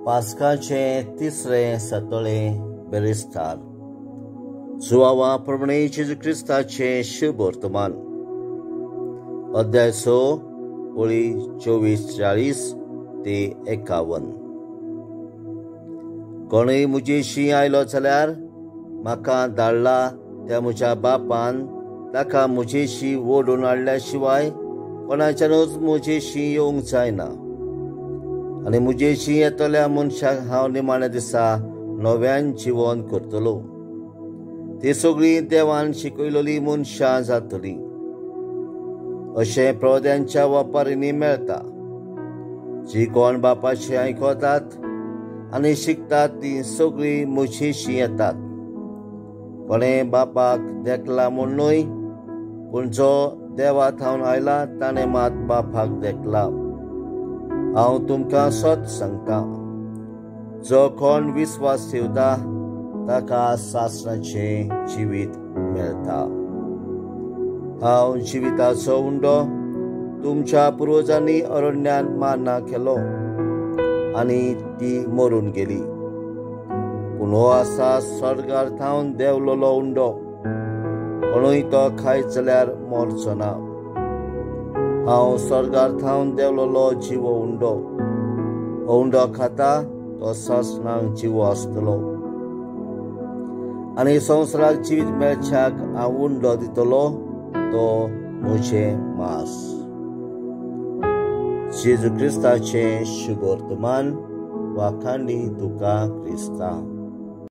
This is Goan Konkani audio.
पास्काचें तिसरें सतोळें बेरेस्तार. सुवावा प्रमाणे जेजू क्रिस्ताचें शुभ वर्तमान. अध्याय 6 ओळी 24-40 ते 51. कोणूय म्हजेशी आयलो जाल्यार म्हाका धाडला त्या म्हज्या बापान ताका म्हजेशी ओडून हाडल्या शिवाय कोणाच्यानूच म्हजेशी येवंक जायना. आनी म्हजेशी येतल्या मनशाक हांव निमाण्या दिसा नव्यान जिवन करतलो. ती सगळीं देवान शिकयलेली मनशां जातलीं अशें प्रवद्यांच्या वापारींनी मेळटा. जी कोण बापाची आयकतात आनी शिकतात ती सगळीं म्हजेशी येतात. कोणें बापाक देखला म्हूण न्हय, पूण जो देवा थावन आयला ताणें मात बापाक देखला. हांव तुमकां सत सांगता, जो कोण विस्वास ठेवता ताका सासणाचें जिवीत मेळटा. हांव जिविताचो उंडो. तुमच्या पुर्वजांनी अरण्यांत मान्ना केलो आनी ती मरून गेली. पूण हो आसा स्वर्गार थावन देंवलेलो उंडो. कोणूय तो खायत जाल्यार मरचो ना. हांव स्वर्गार थावन देंवलेलो जिवो उंडो. हो उंडो खाता तो सासणाक जिवो आसतलो आनी संवसाराक जिवीत मेळच्याक हांव उंडो दितलो, तो म्हजें मांस. जेजू क्रिस्ताचें शुभ वर्तमान. वाखाणी तुका क्रिस्ता.